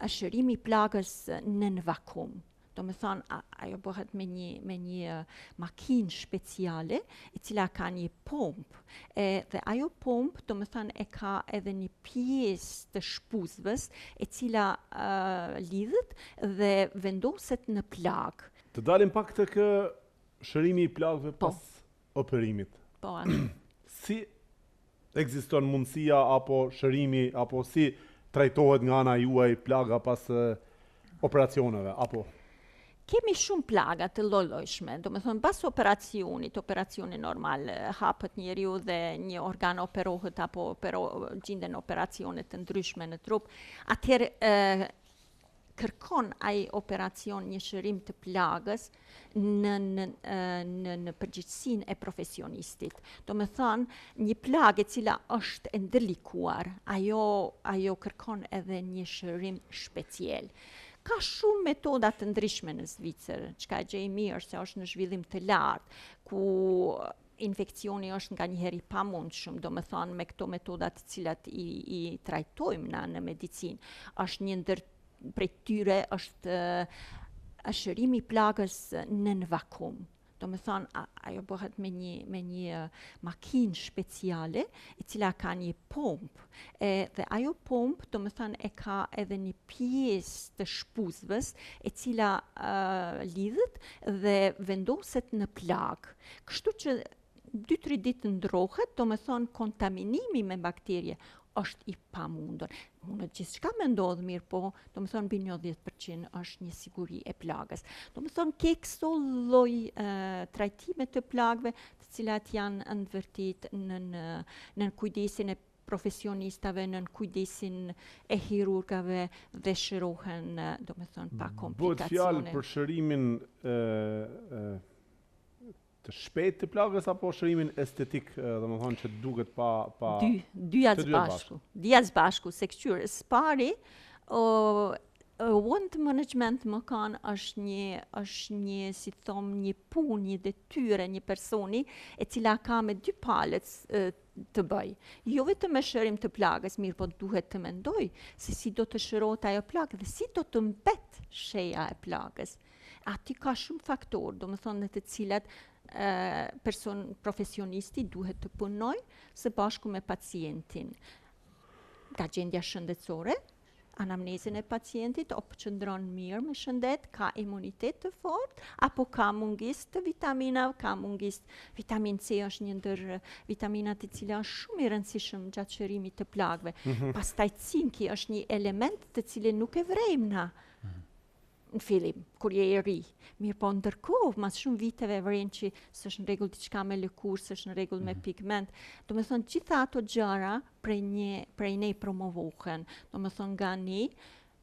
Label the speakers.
Speaker 1: shërimi i plagës nën vakum. Domethonë, ajo bëhet me një, me një makinë speciale, e cila ka një pompë. E, dhe ajo pompë, domethonë, e ka edhe një pjesë të shpuzës, e cila uh, lidhet dhe vendoset në plagë.
Speaker 2: Të dalim pak tek shërimi i plagëve po. pas operimit.
Speaker 1: Po,
Speaker 2: si ekziston mundësia apo shërimi apo si trajtohet nga ana juaj plaga pas operacioneve apo
Speaker 1: Kemi shumë plaga të lloj-llojshme, domethonë pas operacionit, operacioni normal, hapet njeriu dhe një organ operohet apo opero, gjinden operacione të ndryshme në trup, atëherë kërkon ai operacion një shërim të plagës në në në në përgjegjësinë e profesionistit. Domethonë, një plagë e cila është e ndërlikuar, ajo ajo kërkon edhe një shërim special. Ka shumë metoda të ndryshme në Zvicër, çka e gjej mirë se është në zhvillim të lartë, ku infekcioni është nganjëherë i pamundshëm, domethonë me këto metoda të cilat i, i trajtojmë na në medicinë. Është një ndër prej tyre është shërimi i plagës nën vakum. Domethonë, ajo bëhet me një, me një makinë speciale, e cila ka një pompë. E, dhe ajo pompë, domethonë, e ka edhe një pjesë të shpuzës, e cila uh, lidhet dhe vendoset në plagë. Kështu që 2-3 ditë ndrohet, domethonë kontaminimi me bakterie është i pamundur. Mundet gjithçka me ndodhë mirë, po, domethonë mbi 90% është një siguri e plagës. Domethonë ke këso lloj trajtime të plagëve, të cilat janë në vërtet në, në, në kujdesin e profesionistave, nën kujdesin e hirurgave dhe shërohen, domethonë, pa
Speaker 2: komplikacione. Bëhet fjalë për shërimin e, e, të shpejtë të plagës apo shërimin estetik, domethënë që duket pa pa
Speaker 1: dy dyja së bashku. Dyja së bashku se këqyre së pari o wound management më kanë është një është një si thom një punë, një detyrë e një personi e cila ka me dy palët të bëj. Jo vetëm me shërim të plagës, mirë po duhet të mendoj se si do të shërohet ajo plagë dhe si do të mbet sheja e plagës. Aty ka shumë faktorë, domethonë në të cilat person profesionisti duhet të punoj së bashku me pacientin. Nga gjendja shëndetësore, anamnezën e pacientit, o po qëndron mirë me shëndet, ka imunitet të fortë, apo ka mungesë të vitaminave, ka mungesë vitamin C është një ndër vitaminat i cila është shumë i rëndësishëm gjatë shërimit të plagëve. Mm -hmm. Pastaj cinki është një element të cilin nuk e vrejmë na. Mm -hmm në fillim, kur je i ri. Mirë po ndërkohë, mas shumë viteve vren që s'është në rregull diçka me lëkurë, s'është në rregull me mhm. pigment. Domethonë, gjitha ato gjëra prej, një, prej ne promovohen. Domethonë, nga një,